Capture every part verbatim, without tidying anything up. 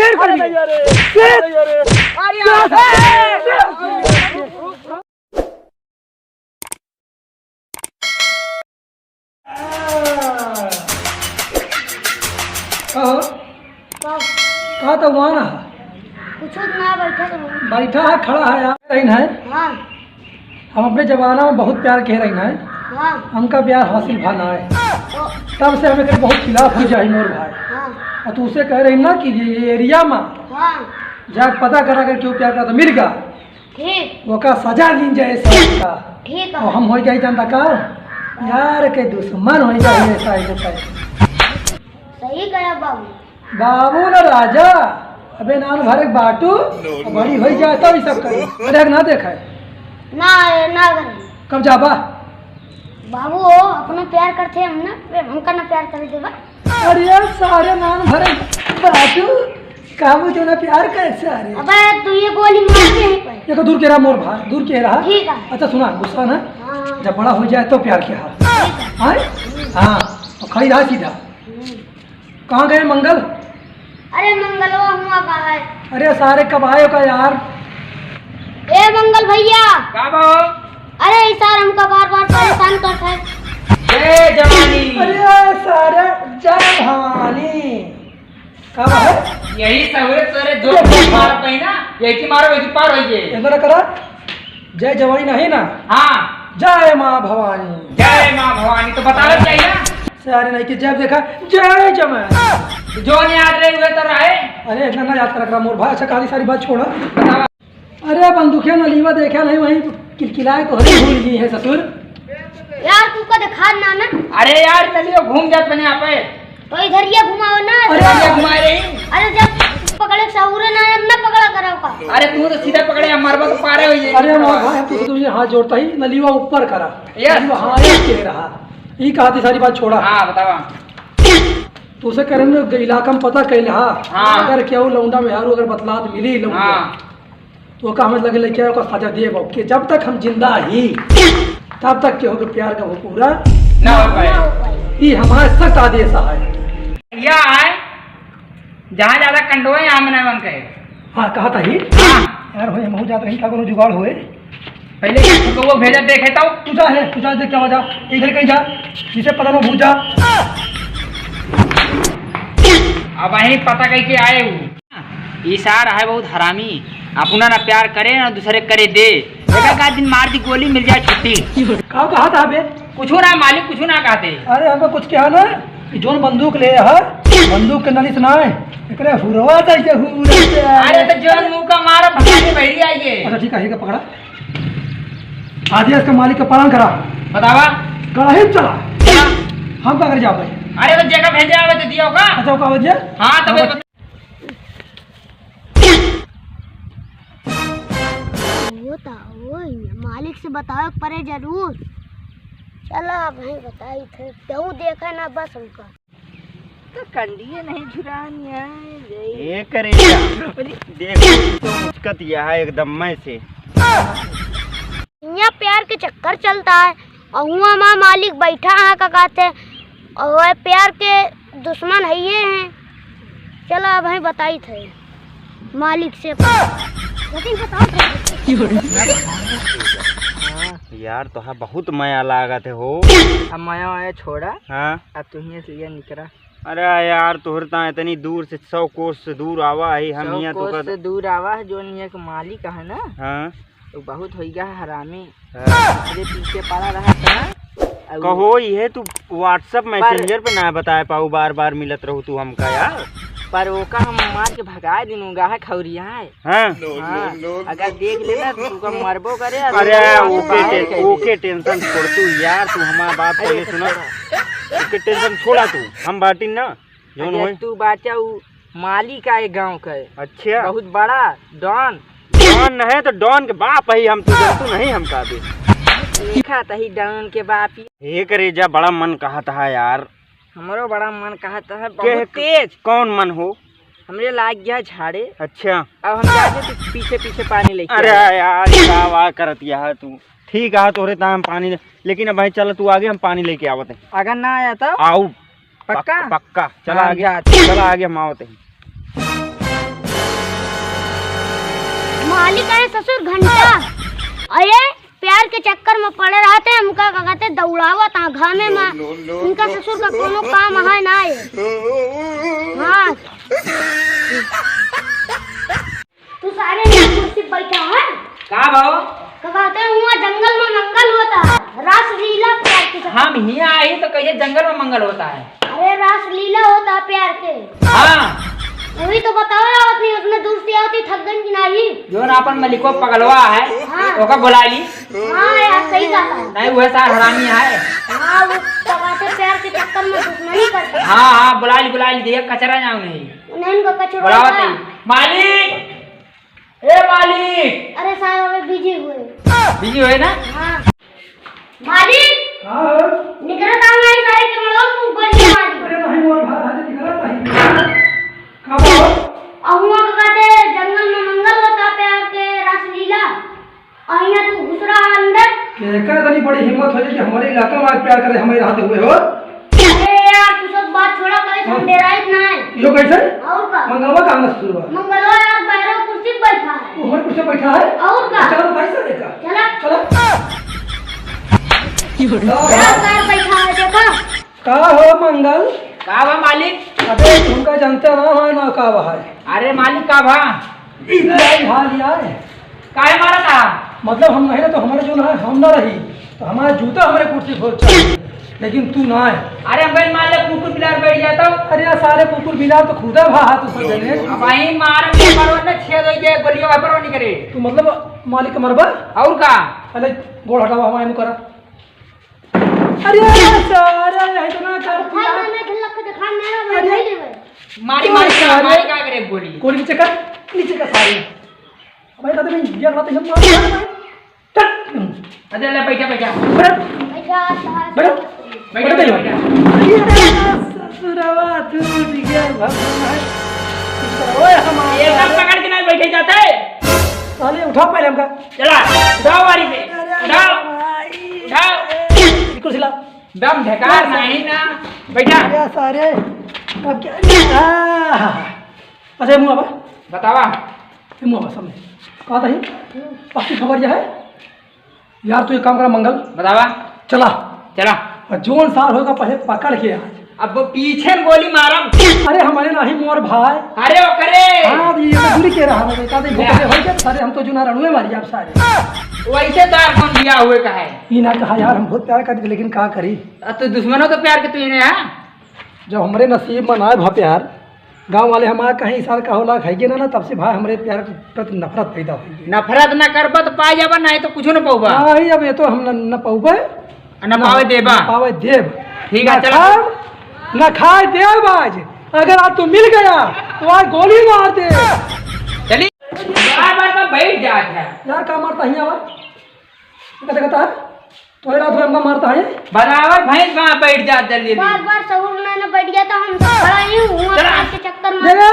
शेर कर दिया। शेर। कहो। का? कहा तो वहाँ ना। कुछ ना, बैठा तो हूँ। बैठा है, खड़ा है यार। रहीन है। हाँ। हम अपने जमाना में बहुत प्यार कह रही ना। हाँ। हमका प्यार हासिल भा ना है। तो तब से हमें कहीं बहुत खिलाफ हो जाए मोर भाई। हाँ। और तू उसे कह रही ना कि ये एरिया में हाँ। जाके पता करा कर क्यों प्यार करता मिल गया। ठीक। ओका सजा दिन जाए सबका। ठीक है। और हम हो जाए जानता का? यार के दुश्मन हो जाए ऐसा, ऐसा। सही कहा बाबू। बाबू न राजा, अबे नान भरे बाटू, बड़ी होई जाए तब ई सब करी। देख ना देखे। ना, ना करी। कब जाबा? बाबू हो, अपनो प्यार करते हम ना, हमका ना प्यार करे देबा। अरे सारे नान भरे बाटू, काबू जो ना प्यार करे सारे। अबे तू ये गोली मार के ही पे। ये तो दूर के रहा मोर भाई, दूर के रहा। ठीक है। अच्छा सुना, गुस्सा ना, हाँ। जब बड़ा हो जाए तो प्यार के हाल। ठीक है। हाँ? हाँ, और खड़ी रहा सीधा। हम्म। कहाँ गए मंगल? अरे मंगलवा हुआ का है? अरे सारे कब आए का यार? ए मंगल भैया। का बा हो? अरे ई सार हमका बार बार परेशान करत है। जय जवानी। अरे सारे जय भवानी। का बा है? यही सवेरे सवेरे जो मारत है ना, यही मारो, यही पार होइए। इधर करा। जय जवानी नहीं ना? हाँ। जय माँ भवानी। जय माँ भवानी, तो बतावे चाहिए ना। सारे नहीं कि जब देखा, जय जवानी। जो नहीं याद रहे हुए तो रहे। अरे इतना ना याद करा करा मोर भाई, अच्छा कहा सारी बात छोड़ा। बतावा। अरे बंदूकिया नलीवा देखा नहीं, वहीं किलकिलाए तो हरी भूल गई है ससुर। यार तू का देखा ना ना। अरे यार नलीवा घूम जात बने आप है। तो इधर ये घुमाओ ना। अरे ये घुमा रही। अरे जब पकड़े सहूरे ना, अब ना पकड़ा करो का। अरे तू तो सीधा पकड़े, हम मरबा तो पारे हो ये। अरे मोर भाई, तू तुझे हाथ जोड़ता ही नलीवा ऊपर करा। Yes। नलीवा हाँ, ये कह रहा। ई कहा थी सारी बात छोड़ा। हाँ, बतावा। तो उसे करन इलाका में पता कैले हा। हाँ। अगर केहू लौंडा मेहरू अगर बतलात मिली लौंडा, हाँ। तो का हमें लगे लेके ओकर सजा दिए बाबू कि जब तक हम जिंदा ही, तब तक केहू के प्यार का वो पूरा ना हो पाए। ई हमारा सख्त आदेश है। या है, जहाँ ज्यादा कंडो है, यहाँ मना मन कहे। हाँ, कहा था ही। हाँ। यार, होए, हमहू जात रही, का कोनो जुगाड़ होए? पहले वो भेजा देखे तो। तू जा है, तू जा देख क्या वजह, इधर कहीं जा, जिसे पता ना भूत जा। अब वहीं पता कह के आए हूँ। ई सार है बहुत हरामी, अपना ना प्यार करे ना दूसरे करे दे। एक आध दिन मार दी गोली, मिल जाए छुट्टी। का कहा था बे? कुछ ना मालिक, कुछ ना कहते। अरे हमको कुछ कहा ना कि जोन बंदूक ले है, बंदूक के नली से ना है, एकरे हुरवा से के हुरवा से। अरे तो जोन मुंह का मारा भगाने बहरी आइए। अच्छा ठीक है, ठीक है, पकड़ा। आदेश का मालिक का पालन करा। बतावा। कड़ाही चला। चला। हम का कर जाओ भाई? अरे तो जेका भेजे आवे तो दियो का? अच्छा, का भेजे? हाँ, तो हाँ, फिर वो तो वो ही है, मालिक से बतावे के परे जरूर। चला भाई बताई थे, तू देखा ना बस हमका। तो कंडिये नहीं झुरानी है, यही। ए करे जा। अरे। देख, तू तो मुचकत यह है एकदम मैं से। यहाँ प्यार के चक्कर चलता है और हुआ माँ मालिक बैठा है का कहते, और वह प्यार के दुश्मन है ये हैं। चला अब हम बताई थे मालिक से। लेकिन बताओ यार, तोहा बहुत मया लागत है हो। अब मया आया छोड़ा। हाँ। अब तुहिए से लिए निकरा। अरे यार, तोहरे ता इतनी दूर से, सौ कोस से दूर आवा है, हम सौ यहाँ तो कोस कर से दूर आवा है, जो नहीं एक मालिक है ना, हाँ। वो बहुत हो गया है हरामी। हाँ। मेरे पीछे पड़ा रहा था ना, अब कहो, ये तू WhatsApp पर Messenger पे ना बताए पाऊ, बार बार मिलत रहू तू हमका यार। पर ओका हम मार के भगाए दिन, उ गाह खौरिया है। हाँ। हाँ, अगर देख लेना तो तुका मरबो करे, अरे, अरे, ओके, ओके, टे-, ओके, tension छोड़ तू यार, तू हमार बात अरे, पहले सुना। छोड़ा। ओके, tension छोड़ा तू, हम बाटिन ना, जौन अरे, होई। तू बाचा उ मालिक आए गाँव के। अच्छा। बहुत बड़ा डॉन। डॉन नहीं तो डॉन के बाप है हम, तू जानतू नहीं हम का दे। देखा तही डॉन के बाप ही। हे करेजा, बड़ा मन कहत है यार। हमरो बड़ा मन कहत है, के बहुत तेज। कौन मन हो? हमरे लाग गया झाड़े। अच्छा। अब हम जाके तू पीछे पीछे पानी लेके अरे आवा। यार, का वाह करत यह तू। ठीक है, तोरे ता हम पानी ले, लेकिन अब भाई चल तू आगे, हम पानी लेके आवत है। अगर ना आया तो? आऊ। पक्का? पक-, पक्का। चला हाँ, आगे, जा। चला आगे, हम आवत है। ससुर घंटा, अरे प्यार के चक्कर में पड़े रहते, हमका का कहते दौड़ावत हाँ घामे में। इनका ससुर का कोनो काम है ना है। हाँ। तू सारे यहाँ कुर्सी बैठा है। का भाव? का कहते हुआ जंगल में मंगल होता है, रासलीला प्यार के साथ। हम हियाँ आई तो कहिए जंगल में मंगल होता है। अरे रासलीला होता है प्यार के। हाँ। वही तो बताओ यार, अपनी उसमें दूर से आती थक गई कि नहीं? जो ना अपन मलिको पगलवा है, हाँ। ओका बुला ली। हाँ यार, सही कहा। नहीं, वह सार हरामी है। हाँ, वो पगाते प्यार के चक्कर में दुश्मनी करते। हाँ, हाँ, बुला ली, बुला ली, ये कचरा जाओ नहीं। नहीं, इनको कचरा बुलावा था। नहीं। मालिक, ए मालिक। अरे साहब, अबे बिजी हुए। बिजी हुए ना? हाँ। मालिक, हाँ। निकरत आओ ना, सारे के मरो, तू गोली मार। अरे नहीं, मोर भाई, भाई, निकरत नहीं। का बात? अहुआ के कहते जंगल में मंगल होता प्यार के रासलीला। अहिया तू घुस रहा अंदर। केकर इतनी बड़ी हिम्मत हो जाए कि हमारे इलाका में आज प्यार करे, हमें रहते हुए हो? अरे यार, तू सब बात छोड़ा, कहीं से हम हाँ। डेराइत ना है। यो कैसे? और का? मंगलवा कहाँ से शुरू हुआ? मंगलवा यार, भैरव कुर्सी पे बैठा है। वो हमारे कुर्सी पे बैठा है? और का? चलो, भाई, सर, देखा। चला। चलो। यार, कार बैठा है, देखा? का हो मंगल? का बा मालिक? अबे तुमका जानते ना हो ना का बा है? अरे मालिक का बा? ई भाई हाल यार। काहे मारा था? मतलब हम नहीं ना तो हमारे जो ना है हम ना रही तो हमारा जूता हमारे कुर्सी पर चढ़ लेकिन तू ना है। अरे हम भाई मान ले कुकुर बिलार बैठ जाता। अरे यार सारे कुकुर बिलार तो खुदा भा हाथ उस जने। अब भाई मार के मरो ना छेद हो जाए गोलियों का परो नहीं करे। तू मतलब मालिक मरबा? और का? अरे गोड़ हटावा हमारे मुँह करा। अरे सारा यही तो ना चार दिखा दे, मैं झलक के दिखा, मैं अरे। नहीं देवे। मारी, तो मारी, सारे मारी का करे गोली? गोली नीचे कर, नीचे कर सारे। अबे दादा मैं ये गलत है मार। चल। अरे ले बैठा, बैठा। बैठ। बैठा, बैठ। बैठा, बैठा, बैठा। बैठा। ये ससुरवा तू दिया भगवान। ओए हमारा। ये सब पकड़ के नहीं बैठे जाते। साले उठा पहले हमका। चला, उठाओ वारी से। अरे, उठाओ। भाई। उठाओ। ये कुर्सी ला। दम ढकार नहीं ना। बैठा। अरे, सारे। अब क्या? आ। अच्छा, मुँह आवा। बतावा। ये मुँह आवा सामने। कहा था ही? बाकी खबर यह है? यार, तू एक काम करा, मंगल। बतावा। चला। चला। और जोन सार होगा, पहले पकड़ के आ। अब वो पीछे न गोली मारम। अरे, हमारे नाही मोर भाई। अरे, ओकरे। हाँ, ये तो दूरी के रहा, मैं कहते हैं, ले। भूखे होई के, सारे हम तो जो ना रणुए मारी आप सारे। वैसे तो आप कौन दिया हुए का है? ई ना कहा यार, हम बहुत प्यार करते, लेकिन का करी? अब तो दुश्मनों तो प्यार के तू इन्हें, हाँ? जब हमरे नसीब में ना भा प्यार, गाँव वाले हमारा कहीं इशारा का होला, खाइए ना, ना, तब से भाई हमरे प्यार के प्रति नफरत पैदा हुई। नफरत ना करबा तो पा जाबा, नहीं तो कुछ ना पाऊबा। नहीं, अब ये तो हम न, न पाऊबे। आ, ना पावे देबा। ना पावे देब। ठीक है, ना चलो। खाब, ना खाए देब आज। अगर आज तू मिल गया, तो आज गोली मार दे। चली। बार बार का बैठ जात है। यार, का मारता हिया बा? कहता, कहता है, तोहे रात में हमका मारता है। बराबर भैंस वहाँ बैठ जात जल्दी जल्दी। बार बार सहूर में न बैठ गया तो हम तो खड़ा ही हूँ, वहाँ चला। पैर के चक्कर में। देखा,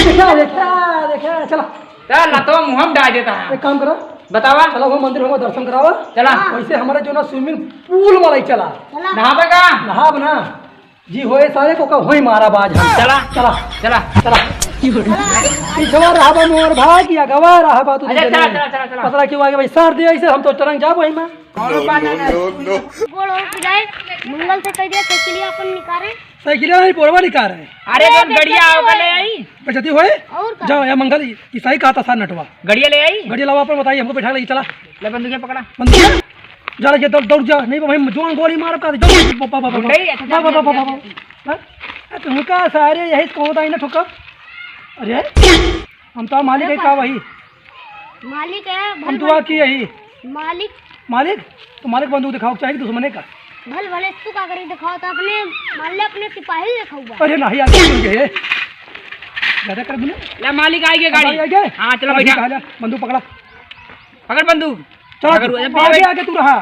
देखा, देखा, देखा, चला। चल, लतवा मुँह में डाल देता है। एक काम करा। बतावा। चला, वो मंदिर में दर्शन करावा। चला। हाँ। वैसे हमारे जो ना swimming pool वाला ही चला। चला। नहाबे का? नहाब ना। जी होए सारे को का होई मारा बाज हम। चला। चला। चला। चला। पिछवा रहबा मोर भाई कि अगवा रहबा तू अच्छा, दूसरे चला, में। चला, चला, चला। पतला क्यों आगे भाई? सर दे ऐसे हम तो तरंग जाबो ही माँ। कौनो बात ना। गोड़ उठ जाए, मंगल से कह दिया साइकिलिया अपन निकाले। साइकिलिया नहीं, पोरवा निकाल रहे। अरे, अरे, जौन गड़िया आओ, ले आई। बेचती होए? और का? जाओ, या मंगल, ई, ई सही कहा था सार नटवा। गड़िया ले आई? गड़िया लावा, अपन बताइए, हमको बैठा ले, चला। ले, बंदूकिया पकड़ा। बंदूकिया? जा रे, दौड़, दौड़ जा। नहीं, भाई, जौन गोली मारब का, दौड़, बाबा, बाबा, बाबा। उठे ही, अच्छा, बाबा, जा, बाबा, जा, बाबा। जा। हाँ? ए, तुमका सारे यही कहो था, इन्हें ठोका। अरे, हम तो मालिक है का वही? मालिक है, हम भल तो भले की यही। मालिक। मालिक? तो मालिक बंदूक दिखाओ, चाहे कि दुश्मने का? भल भले तू का करी दिखाओ, तो अपने, मान ले अपने सिपाही दिखाऊबा। अरे नहीं यार, क्या बोल गए? ज्यादा कर बोले। ले मालिक, आई गए गाड़ी। आई गए? हाँ, चलो, मालिक बैठा। आ जा, बंदूक पकड़ा। पकड़ बंदूक। चल, अगर वो आगे, आगे तू रहा।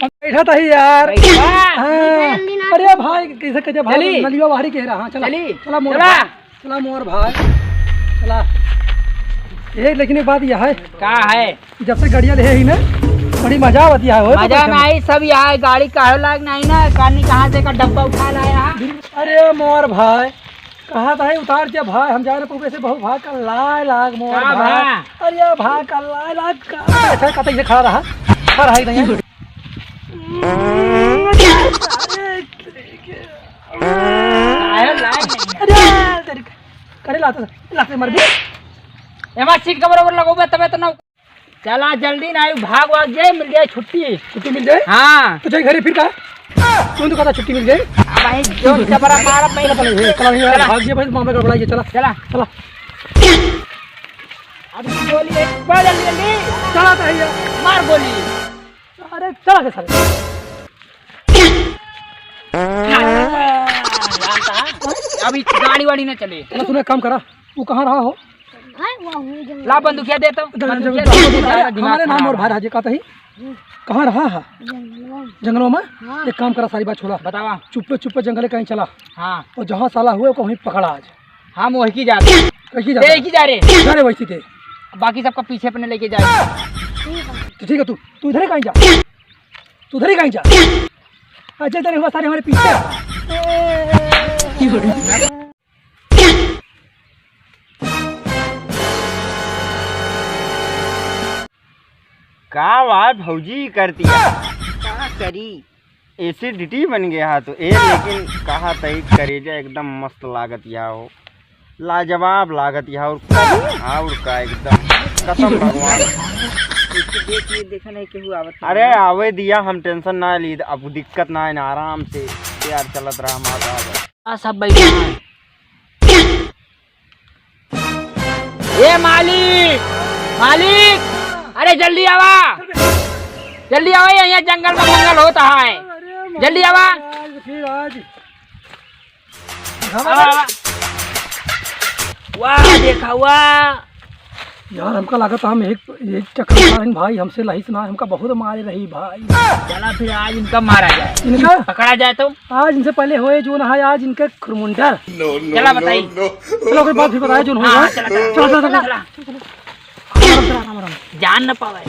बैठा था ही यार। बैठा। हाँ। जल्दी ना। अरे भाई, कैसे, कैसे भाई, चली। नलिया बाहरी कह रहा, हाँ, चला। चली। चला, मोर चला। भाई। चला, मोर भाई। चला। ए, लेकिन एक बात यह है। का है? जब से गड़िया ले ही ना, बड़ी मजा आवत है, हो मजा पता नहीं, सब यह है, गाड़ी का हो लाग नहीं ना, कानी कहाँ से का डब्बा उठा लाया है। अरे मोर भाई, कहा था, उतार के भाई, हम जाए ना पउबे से, बहुत भाग का लाए लाग मोर का भाई। भाई? अरे यार, भाग का लाए लाग का, ऐसा कतई से खड़ा रहा, खड़ा रहा ही नहीं। अरे, लाए नहीं। अरे, तेरी, करे लाते, लाते मर भी। एमा सीट के बराबर लगोबे तबे तो ना। चला जल्दी ना, भाग वाग जाए, मिल जाए छुट्टी। छुट्टी मिल जाए? हाँ। तो जाए घरे फिर का? तू तो कहता छुट्टी मिल जाए। अब वहीं जो जबरा मारब मैं। चला, चला, चला, चला। भाग जाए भाई, मामला गड़बड़ा गया, चला। चला। चला। अब गोली एक बार जल्दी, जल्दी। चला तो भैया। मार गोली। अरे चला के सारे। अब ई गाड़ी वाड़ी ना चले। चला, सुना, काम करा, वो कहाँ रहा हो? हाँ, वो हुई जंगल। ला बंदूकिया दे तो। जंगल, बंदूकिया जंगल, दे। जंगल, हमारे नाम और भाई राजे का तही। कहाँ रहा है? जंगलवा में। जंगलों में? हाँ। एक काम करा, सारी बात छोड़ा। बतावा। चुप्पे चुप्पे जंगले कहीं चला। हाँ। और जहाँ साला हुए को वहीं पकड़ा आज। हम वही की जाते। वही की जाते। एक ही जा रहे। जा रहे वैसे थे। बाकी सबका पीछे अपने लेके जाए। ठीक है। तो ठीक है, तू, तू इधर ही कहीं जा। तू उधर ही कहीं जा। अच्छा, तेरे हुआ सारे हमारे पीछे। का बात भौजी करती है? का करी? एसिडिटी बन गया है तो ए, लेकिन कहा तई करेजा एकदम मस्त लागत या हो, लाजवाब लागत या। और, और का एकदम कसम भगवान। इसको देख, ये देखा नहीं केहू आवत है। अरे आवे दिया, हम टेंशन ना ली, अब दिक्कत ना है ना, आराम से यार चलत रहा, माता आ जाए। आ सब बैठा है। ए मालिक, मालिक, अरे जल्दी आवा, जल्दी आवा, यहाँ, यहाँ जंगल में मंगल होता है, जल्दी आवा। आज फिर आज। आवा, आवा। वाह, देखा, वाह। यार, हमका लागत हम एक, एक चक्कर मारेन भाई, हमसे लहिस ना, हमका बहुत मारे रही भाई। चला फिर आज इनका मारा जाए। इनका? पकड़ा जाए तो? आज इनसे पहले होए जो ना है, आज इनका खुरमुंडा। चला बताई। चलो, कोई बात भी बताए जो ना हाँ, होए। चला, चला, चला, चला, चला। चला। आराम, आराम, आराम। जान न पावे।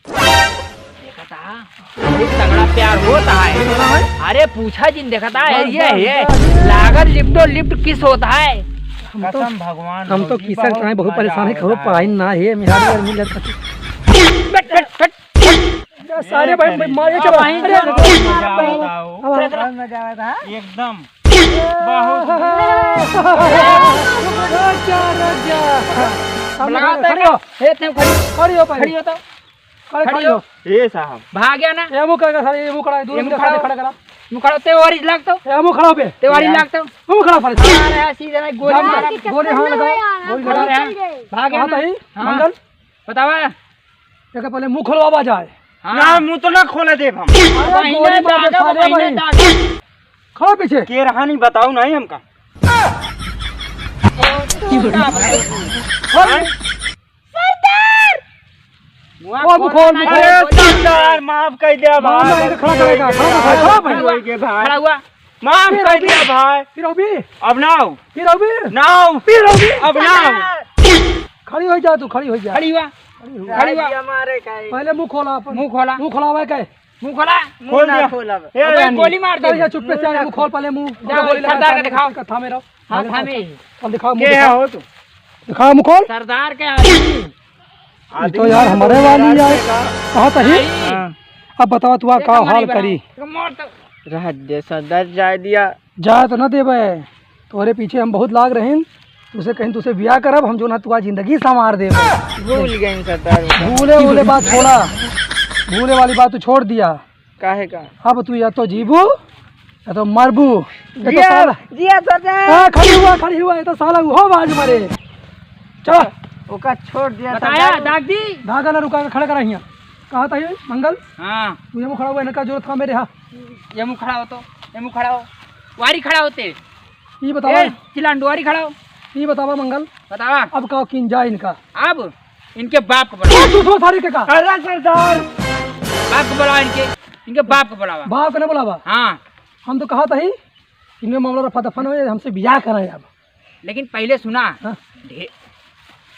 देखा था? बहुत तगड़ा प्यार होता है। अरे पूछा जिन, देखा था, ये, ये लागल लिफ्टो लिफ्ट किस होता है? हम तो, कसम भगवान हम तो भौजी किसा बहुत काहे बहुत मजा परेशान है, आवत खबर है। पाइन ना है, मेरा घर मिल जाता। बट, बट, बट। सारे भाई, भाई, मारे चलो। भाई, अरे, जाओ, अरे, जाओ, अरे, जाओ। अरे, अरे, मजा आवत है। एकदम। बहुत। रुक जा, रुक जा। हम लगाते खड़े हो। हैं। ए, तुम खड़ी हो। खड़ी हो पहले। खड़ी हो तो। खड़े, खड़ी खड़ी हो। हो। ए साहब। भाग गया ना? ए, मुँह करा, सारे, ए, मुँह करा, दूर ए, मुँह से खड़ा खड़ा हो। खड़ा करा। मुँह खड़ा, ते वारी लाग तो। ए, मुँह खड़ा पे। ते वारी लाग तो। मुँह खड़ा, सारे। अरे, ऐसी जना गोली मारा, मार। गोली हाँ लगा, गोली लगा। भाग गया कहाँ ना? था ही? हाँ। मंगल? बतावा। एकर पहले मुँह खोलवावा जाए। हाँ। ना, मुँह तो ना खोले देब हम। अरे, वहीं गोली ना मार दे, दागा, साले वहीं ना भाई। दागा। खड़ा पीछे। के रहा नहीं, बताओ नहीं हमका। सरदार! मुआ ओ, मुँह खोल, मुँह खोल। अरे, सरदार, माफ कर दे भाई। माफ कर, खड़ा करेगा, खड़ा, खड़ा, खड़ा भाई। खड़ा हुआ। माफ कर दिया भाई। फिर अभी? अब ना हो। फिर अभी? ना हो। फिर अभी? अब ना हो। खड़ी हो जा तू, खड़ी हो जा। खड़ी हुआ। खड़ी हुआ। खड़ी हुआ। पहले मुँह खोला अपन। मुँह खोला। मुँह खोलावे के। मुँह खोला। खोल दिया। खोलब। ए, अबे रानी। गोली मार दे। चल जा, चुप्पे से मुँह चुप। खोल पहले मुँह। जा, गोली लगा सरदार के सामने दिखाओ। कथा में रहो। हाँ, पहले थामे। चल दिखाओ मुँह के है दिखाओ। हो तू? दिखाओ मुँह खोल। सरदार के आदमी। ये तो यार हमारे वाली यार। कहा था ही? हाँ। अब बतावा तू का हाल करी? मार तो। रह दे सरदार, जाए दिया। जाए तो ना देबे, तोहरे पीछे हम बहुत लाग रहे हैं। तुसे कहीं तुसे ब्याह करब हम, जो ना तू आज जिंदगी संवार देबे। भूल गए सरदार। भूले वूले बात छोड़ा, भूले वाली बात तू छोड़ दिया। काहे का? अब तू या तो जीबू या तो मरबू। ये तो जिया, साला जिया सरदार। हाँ, खड़ी हुआ, खड़ी हुआ, ये तो साला उहो बाज मरे। चल। ओका छोड़ दिया बताया, सरदार। दाग दी। धागा ना रुका के खड़ा करा हियाँ। कहा था ये मंगल? हाँ। तू ये मुँह खड़ा हुआ, इनका जरूरत था मेरे, हाँ। ये मुँह खड़ा हो तो, ये मुँह खड़ा हो। वारी खड़ा होते। ये बतावा। ए, चिलांडू वारी खड़ा हो। ये बतावा मंगल। बतावा। अब का किन जाए इनका? अब इनके बाप को बुलावा। ए, तू तो सारी के का? अरे सरदार। बाप को बुलावा इनके, इनके बाप को बुलावा। बाप को ना बुलावा? हाँ। हम तो कहा था ही, इनमें मामला रफा दफा ना हो, हमसे ब्याह कराए अब। लेकिन पहले सुना, हाँ। ढे-,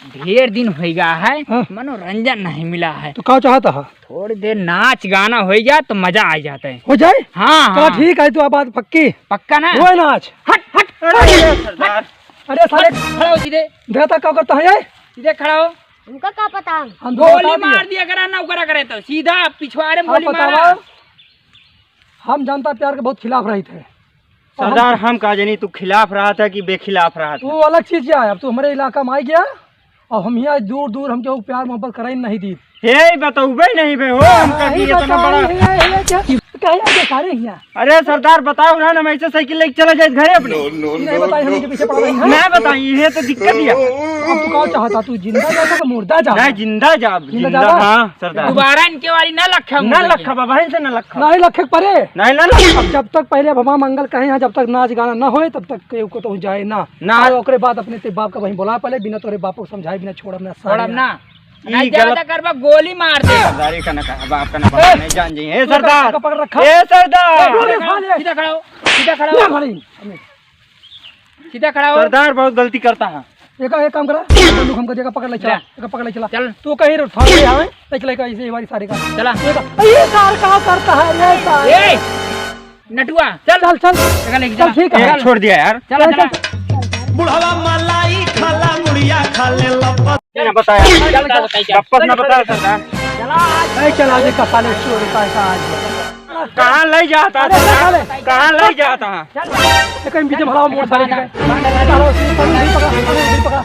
ढेर दिन होइ गया है, हाँ। मनोरंजन नहीं मिला है। तो का चाहता है? थोड़ी देर नाच गाना होइ जाए तो मजा आ जाता है। हो जाए? हाँ, चला हाँ। ठीक है, तो अब बात पक्की? पक्का ना? वो है नाच। हट, हट, अरे, हट, सरदार। हट। अरे साले। हट, खड़ा हो सीधे। देखा का करता है ये? सीधे खड़ा हो। हमका का पता? हम तो गोली बता दिए। मार दिया करा ना, ओकरा करे तो सीधा पिछवाड़े में आप गोली मारा। बतावा। हम जनता प्यार के बहुत खिलाफ रहित है। सरदार, हम का जानी तू खिलाफ रहत है कि बेखिलाफ रहत है? वो अलग चीज क्या है, अब तू हमरे इलाका में आ गया और हम यहाँ दूर दूर हम केहू प्यार मोहब्बत कराई नहीं दी। हे, बतौबे नहीं बे हो, हम नहीं कभी इतना बताई बड़ा है, है, है, क्या, कहीं आगे सारे हियाँ। अरे सरदार, बताओ ना, हम ऐसे साइकिल लेके चला जाए घरे अपने। नहीं बताई, हम इनके पीछे पड़ा रही, हाँ? नहीं बताई, ये तो दिक्कत ही है। अब तू का चाहता, तू जिंदा जाता तो मुर्दा जाता? नहीं, जिंदा जा, जिंदा जिंदा, जाता? हाँ। सरदार। दोबारा इनके वाली ना लखा ना मुंह लखा, बाबा, इनसे ना लखा। नहीं लखे परे। नहीं, ना लखा। अब जब तक पहले अब हमार मंगल कहे यहाँ, जब तक नाच गाना ना होए, तब तक केहू को तो जाए ना। ना। और ओकरे बाद अपने ते बाप का वहीं बुला पहले, बिना तोरे बाप को समझाए, बिना छोड़ब ना, छोड़ब सारे ना। ई नहीं, ज्यादा गलत करबा, गोली मार दे। सरदार, ये का ना कहा, बाप का ना ए! नहीं जान जाइए। ए, सरदार। पकड़ रखा। ए, सरदार। ए, गोली खा ले। सीधा खड़ा हो, सीधा खड़ा हो। ना भाई। सीधा खड़ा हो। सरदार बहुत गलती करता है। एक, एक काम करा, बंदूक हमको देगा, पकड़ ले चला, ले। एक पकड़ ले चला। चल। तू कहीं रे, थाने ले आवे, ले चला, एक ऐसे ही हमारी सारी का। चला। एक, ये सार का करता है, ये सार। ए, नटुआ, चल। चल, चल। चल, लेके चल, चला। ठीक है। चल। छोड़ दिया यार। चला, चल, चला। चल। बुढ़वा मलाई खाला, मुड़िया खा ले लपस। ये ना बताया। चल, चल, चल, चल। लपस ना बताया सरदार। चला, आज। नहीं चला, आज का साले चोर का ऐसा आज। कहाँ ले जाता अरे, है? चल, चल। कहाँ ले जाता है? चल। ये कहीं पीछे भरा मोड़ सारे के। पकड़ा, पकड़ा, पकड़ा।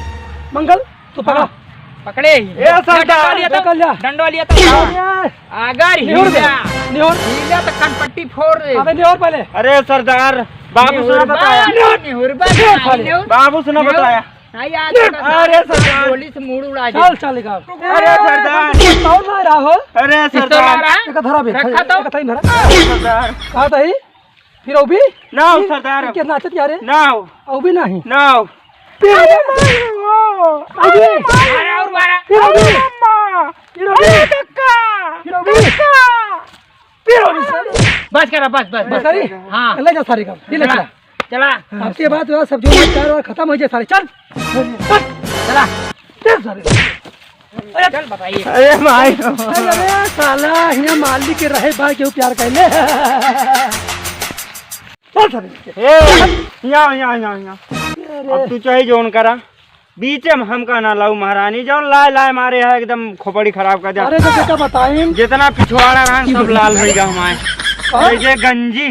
मंगल, तू पकड़ा। हाँ, पकड़े ही। ए, सरदार। डंडवा लिया तो, डंडवा लिया। अगर निहुर दे। हिला, निहुर। हिला तो कनपट्टी फोड़ दे। अबे निहुर पहले। अरे सरदार, बाबू से ना बताया। निहुर, निहुर, निहुर। बाबू से ना बताया। नहीं यार, अरे सरदार। गोली से मूड़ उड़ा दे। चल, चल, निकाल। अरे सरदार। पिस्तौल ना रहा हो। अरे पिस्तौल ना सरदार। रहा? एक धरा बे, रखा तो। एक धरा। सरदार। कहा था ही? फिर वो भी? ना हो सरदार। के नाचत यार? ना हो। वो भी नहीं। ना हो। फिर वो भी? अरे और मारा। फिर वो भी? फिर वो भी? फिर वो भी? फिर वो भी सर? बस करा, बस, बस, बस बस। करी? हाँ। ले जा सारे काम। ये ले चला। चला। चला। आपके बाद जो है सब जो है, चार बार खत्म हो जाए सारे। चल। चल। चला। चल सारे। अरे चल बताइए। अरे भाई। अरे, अरे, साला, हियाँ मालिक के रहे भाई, केहू प्यार कर ले। चल सारे। ए, यहाँ, यहाँ, यहाँ, यहाँ। अरे। अब तू चाहे जौन करा, बीचे में हमका ना लाऊ महारानी, जौन लाए, लाए मारे है, एकदम खोपड़ी खराब कर दिया। अरे, तो बेटा बताइन। जितना पिछवाड़ा रहन, सब लाल होइ गया हमारे। हाँ? ये गंजी।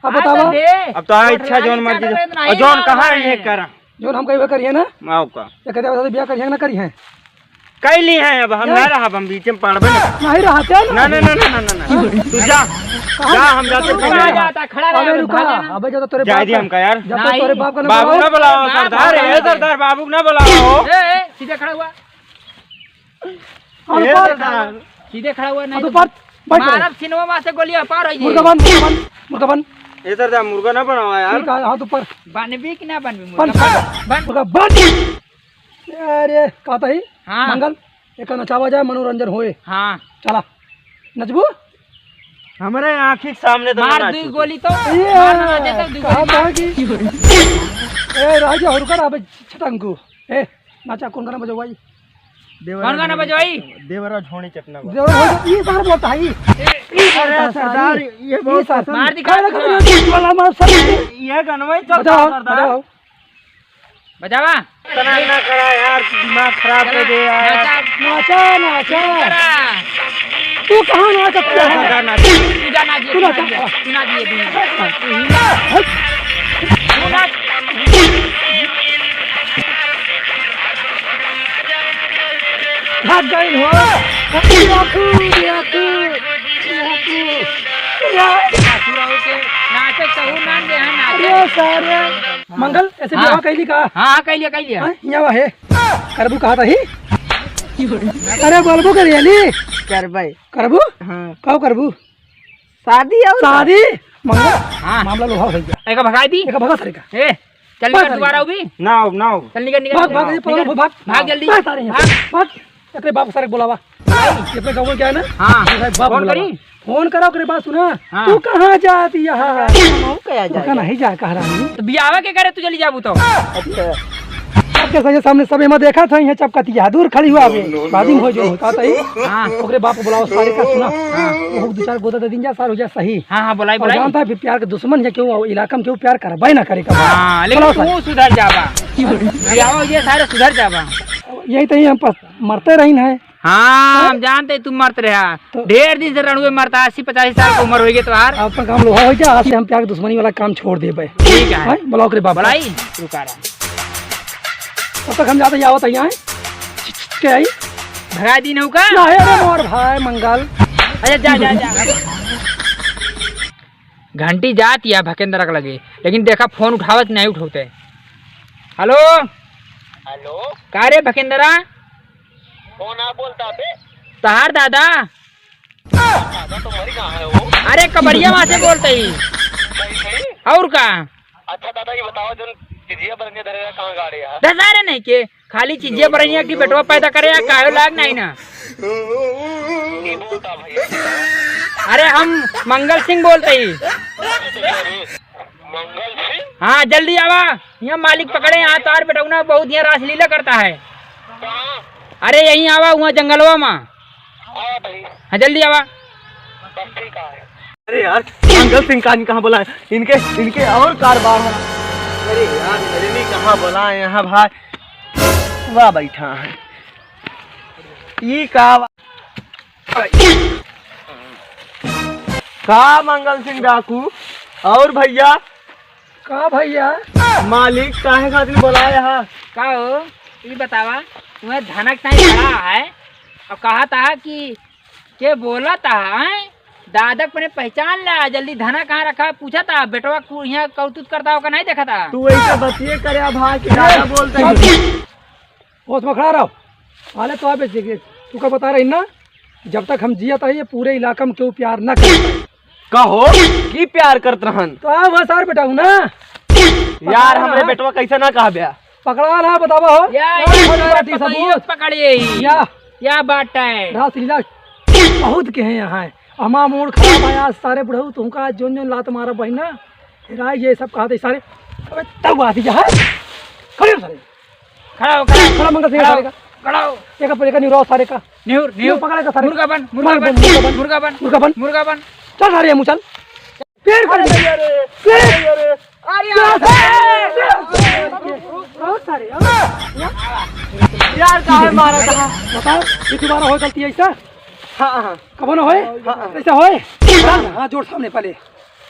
अब बतावा। हाँ, तो दे। अब तो हाँ, इच्छा जौन मर्जी। और जौन कहा है, ये करा। जौन हम कहिबे करिए ना। आओ का। ये कहते बता दे, बियाह करिए ना करिए। कई ली है अब, हम ना रहब, हम बीच में पड़बे ना। नहीं रहते ना। ना, ना, ना। तू जा। कहाँ जा, हम जाते हैं। खड़ा रहा, अबे रुका, भागे ना। अबे जो तो तोरे बाप का, हमका यार। जब तो तोरे बाप का ना बुलाओ। बाबू ना बुलाओ, सरदार, ए सरदार, बाबू ना बुलाओ। ए, ए, सीधे खड़ा हुआ। ए सरदार। सीधे खड़ा हुआ, नहीं तो ऊपर बैठ। मारब सिनेमा से गोली पार हो जाए। मुर्गा बन, मुर्गा बन, मुर्गा बन। ए सरदार, मुर्गा ना बनावा यार। ठीक है, हाथ ऊपर। बनबी कि ना बनबी बन, मुर्गा? बन, बन। मुर्गा बन। अरे, कहता ही, हाँ। मंगल, एक नचावा जाए, मनोरंजन होए। हाँ। चला, नचबू? हमारे आँखी के सामने तो मार ना दुई नाचू। गोली तो, ये मार ना देता, दुई कहा गोली मार। था कि, ए, राजा, हुरकर, अबे, छटंगू। ए, नाचा, कौन गाना बजवाई? देवरा कौन गाना झोंडी बजवाई? चटना बा। देवरा झोंडी चटना बा। देवरा झोंडी, ये बार बोलता है, ये, ये अरे बोलता है, सरदार, ये ये बहुत सरदार। मार दी, अरे, का वाला मार, सर। ये गाना ही चलता बजाओ, है, सरदार। बजाओ। बजावा। इतना ना करा यार, दिमाग खराब कर दे यार। नाचा। नाचा, नाचा। करा। तू कहाँ नाचत है? नाचा, नाचा। तू जा नाच, तू तू नाच। नाच, तू नाच, ये तू नाच। तू हिला। तू नाच। भाग गई हो। नाचत सहू ना दे है, नाचत। अरे सारे। मंगल, ऐसे हाँ। बियाह कैली का? हाँ, हाँ, कैलिया, कैलिया। हाँ, यहाँ है। करबू कहा था ही? अरे बोलबू करिए नी। करबै। करबू? हाँ। का करबू? शादी और शादी? मंगल, हाँ। मामला लोहा हो गया। एका भगाई दी। एका भगा सारे का। ए, चल निकल, दोबारा भी। ना आओ, ना आओ। चल निकल, निकल, भाग, निकल। भाग, ये पकड़ो, भाग। भाग जल्दी। भाग सारे यहाँ। भाग। भाग। एकरे बाप सारे के बुलावा। भाई। ये अपने गाँव में क्या है ना? हाँ। एकरे बाप फोन बुलावा। करी। फोन करा, ओकरे बात सुना। हाँ। तू कहाँ जाती यहाँ? हम कहाँ जाए? नहीं जा, कह रहा हूँ। तो बियाह के करे तू चली जाबू तो। अच्छा। के सही सामने सब एमा देखा था, यहाँ चपकतिया दूर खड़ी हुआ अबे। No, no, बाद में no, हो जो no। होता था ही। हाँ। ओकरे बाप को बुलाओ, सारे का सुना। हाँ। वो दो चार गोदा दे दीन जा, सार हो जा सही। हाँ, हाँ, बुलाई, और बुलाई। जानता है, फिर प्यार के दुश्मन है, केहू इलाका में केहू प्यार करबे ना करे कबो। हाँ, लेकिन बुलाओ तू सारे। सुधर जाबा। बियाह हो ये सारे सुधर जाबा। यही तो ही हम पास मरते रही है। हाँ, हम जानते तू मरत रहा। तो ढेर दिन से रणुए मरता, अस्सी पचासी साल की उम्र होइगे तोहार। आपका काम लोहा हो गया, आज से हम प्यार के दुश्मनी वाला काम छोड़ देबे। ठीक है। हैं? बुलाओ करे बाप। बुलाई? रुका रहा। तब तक हम जाते ही आवत है यहाँ। के आई? भगा दीन हो का? ना, अरे मोर भाई मंगल। अच्छा, जा, जा, जा। घंटी जात या भकेंद्रा के लगे, लेकिन देखा फोन उठावत नहीं उठौते। हेलो। हेलो। का रे भकेंद्रा? कौन आ बोलता बे? तहार दादा। दादा तो मरी कहाँ है वो? अरे कबरिया वहाँ से बोलते ही। सही, सही। और का? अच्छा दादा, ये बताओ, जोन चिजिया बरनिया धरे रहा, कहाँ गाड़े है? दशहरे नहीं के, खाली चिजिया बरनिया की बेटवा पैदा करे या काहे लाग नहीं ना? ये बोलता भैया। अरे हम मंगल सिंह बोलते ही। मंगल सिंह? हाँ, जल्दी आवा, यहाँ मालिक पकड़े, यहाँ तोहार बेटौना बहुत यहाँ रासलीला करता है। कहाँ? अरे यहीं आवा, वहाँ जंगलवा में। हाँ भाई। हाँ, जल्दी आवा। बस ठीक है। अरे यार, मंगल सिंह का आदमी कहाँ बोला है? इनके, इनके और कारबार है। अरे यार, मेरे नहीं कहाँ बोला है यहाँ भाई? वाह, बैठा है। ई का, का मंगल सिंह डाकू? और भैया? का भैया? मालिक, काहे खातिर बोलाए हा? का हो, ई बतावा, तुम्हें धनक ताई खड़ा है और कहा था कि के बोला था, हैं? दादक पने पहचान ला, जल्दी धना कहाँ रखा, पूछा था, बेटवा कु-, यहाँ कौतुक करता होगा, नहीं देखा था? तू ऐसे बतिये करे भाई कि दादा बोलते हैं। होश में खड़ा रहो। हाले तो आप बेच देंगे। तू का बता रही ना, जब तक हम जियत रही, ये पूरे इलाका में केहू प्यार ना करे। का हो? की प्यार करत रहन? तो आप वहाँ सार बेटा हूँ ना। यार, हमरे बेटवा कैसे ना कहा ब्या? पकड़ा ना, बतावा हो। या, या, या, पकड़िए, सबूत। पकड़िए। या। या बात है। रासलीला बहुत के हैं यहाँ। हमार मूड खराब है आज, सारे बुढ़ऊ तुमका आज जोन जोन लात मारा बहिना। राय ये सब कहा थे सारे। अबे तब आती जा, हाँ? खड़े हो सारे। खड़ा हो, खड़ा हो। खड़ा मंगल सिंह खड़ा हो, सारे का। खड़ा हो। एक पर एक निहुराओ सारे का। निहुर, निहुर। पकड़ के सारे। मुर्गा बन, मुर्गा मार बन, बन, मुर्गा बन। मुर्गा बन। मुर्गा बन। मुर्गा बन। चल सारे, मुँह चल। पेड़ कर अरे, दे। अरे, पेड़। अरे, अरे, अरे, क्या अरे, सारे? अरे, बहुत सारे, हाँ। यार, काहे मारा था? बताओ, ये दोबारा हो गलती ऐसा? हाँ, हाँ। कबो ना होए? हाँ, हाँ। ऐसा होए? हाँ, जोड़ सामने पहले।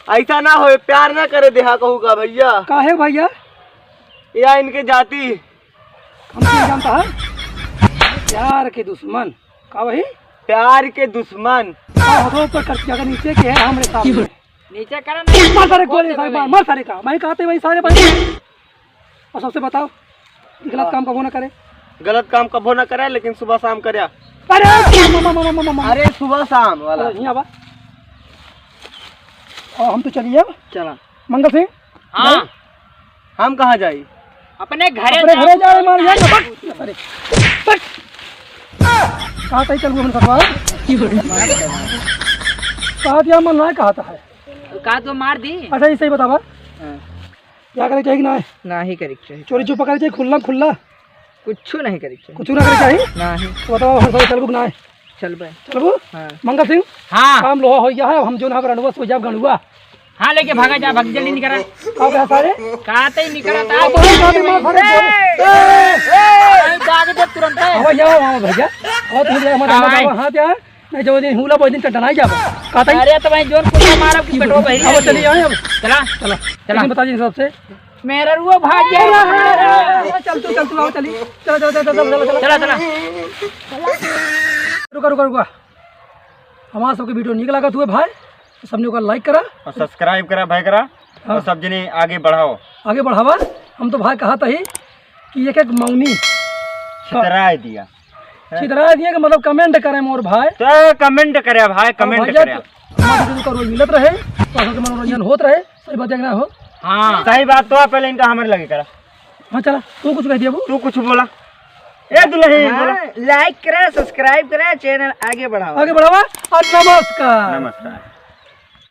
ऐसा ना होए, प्यार ना करे देहा कहू का भैया। काहे भैया? या इनके जाति। हम नहीं जानता है। प्यार के दुश्मन। का वही? प्यार के दुश्मन। का हो तो ऊपर कर, अगर नीचे के है हमरे सामने। नीचे करा नहीं। मार सारे गोली, सारे मार, मार सारे का। मैं कहते वही सारे भाई। और सबसे बताओ, गलत हाँ। काम कबो ना करे। गलत काम कबो ना करे, लेकिन सुबह शाम करे। अरे, मामा, मामा, मामा, मामा। अरे, सुबह शाम वाला। अरे, यहाँ बा। और हम तो चलिए अब। चला। मंगल सिंह? हाँ। भाई? हम कहाँ जाई? अपने घरे अपने जाओ। घरे जाओ, मार यार, बक। अरे, बक। कहाँ तई चल गए हम ससुराल? कहा दिया मन ना कहा था है। तो कहा तो मार दी। अच्छा, ये सही बतावा। हाँ। क्या करे चाहिए कि ना है? ना ही करे चाहिए। चोरी चुपा करे चाहिए, खुल्ला खुल्ला। कुछ नहीं करे चाहिए। कुछ ना करे चाहिए? ना ही। तो बताओ, हम सब चलबू कि ना है? चलबे। चलबू? हाँ। मंगल सिंह? हाँ। काम लोहा हो गया है, हम जो ना रंडुआ सो जाब गंडुआ। हाँ, लेके भागा जा, भाग जल्दी निकरा। का कहा सारे? कहा तई निकरा था। अब वही कहा तई मार सारे। ए, ए, ए, ए, जाके दे तुरंत है। अब जाओ, आओ भैया। और तुम जाओ, मत हाँ, आओ, भाई। हाँ, क्या है? नहीं, जो दिन हुला, वो दिन टंटनाई जाबो। का तई? अरे, तो भाई, जोन कुत्ता मारब कि पेटवा बहिरी अब जाई। चलिए, आए अब। चला। चला। चला। लेकिन बता दीजिए सबसे। मेरा रुआ भाग गया। चल तू, चल तू, आओ, चली। चला, चला, चला, चला, चला, चला। चला, चला। रुका, रुका, रुका। हमारा सबके video नीक लागत हुए भाई, तो सबने ओकर like करा। और subscribe करा भाई करा। हाँ। और सब जने आगे बढ़ाओ। आगे बढ़ावा। हम तो भाई कहा था ही कि एक एक मौनी छितराए दिया। छितराए दिया कि मतलब comment करे मोर भाई। तो comment करे भाई, और comment भैया करे। तो हमारे से उनका रोज मिलत रहे, तो सबके मनोरंजन होत रहे, सही बात है कि ना हो? हाँ। सही बात तो है, पहले इनका हमारे लगे करा। हाँ, चला, तू कुछ कह दिया वो। तू कुछ बोला। ए दुल्हन, हाँ, बोला। Like करा, subscribe करा, channel आगे बढ़ावा। आगे बढ़ावा और नमस्कार। नमस्कार।